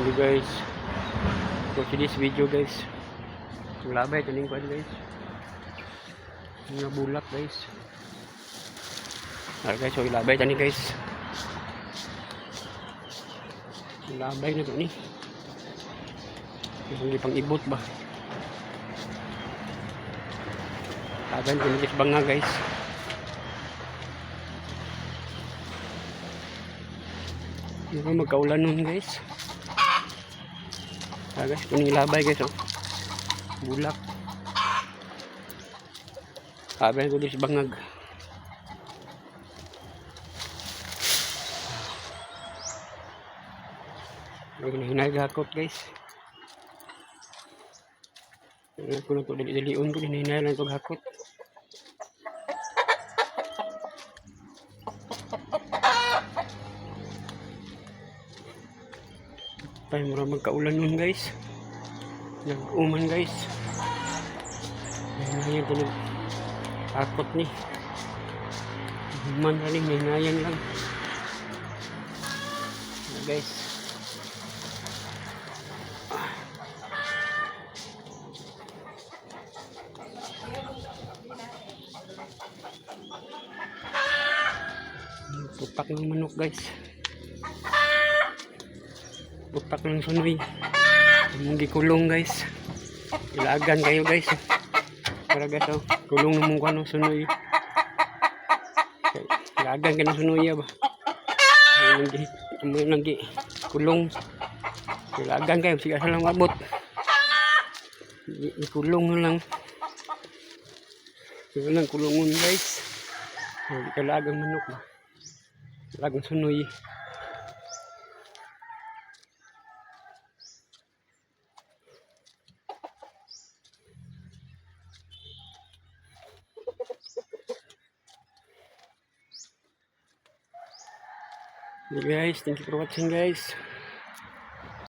Hello guys. For today's video, guys. Labay kaning kuan, guys. Mga bulak, guys. Alright guys, so ilabay tani, guys. Labay na to ni. Yung pang ibot ba. Labay na guys, banga, guys. Hindi magkaulan nun, guys. Ah, guys, kuning labay, guys, oh. Bulak. Labay ko guys, bangag. Ay, hinahinay gakot, guys. Ano ko na to, dali-dalion ko, hinahinay lang ito gakot. Tayo mura magkaulan nun, guys. Nag-uman, guys. Hinahinay ito nag hakot ni. Human rin, hinahinay lang. Ayan, guys. Putak ng manok, guys. Putak ng sunoy. Among gikulong, guys. Ilagan kayo, guys. Para guys, oh, kulong namong kuno sunoy. Ilagan ka ng sunoy ba. Amo nang gi kulong. Ilagan kayo sige asa lang mabot. Ikulong na lang. Ito lang kulungon, guys. Hindi kalagang manok ba. Lagang sunoy. Okay, guys, thank you for watching, guys.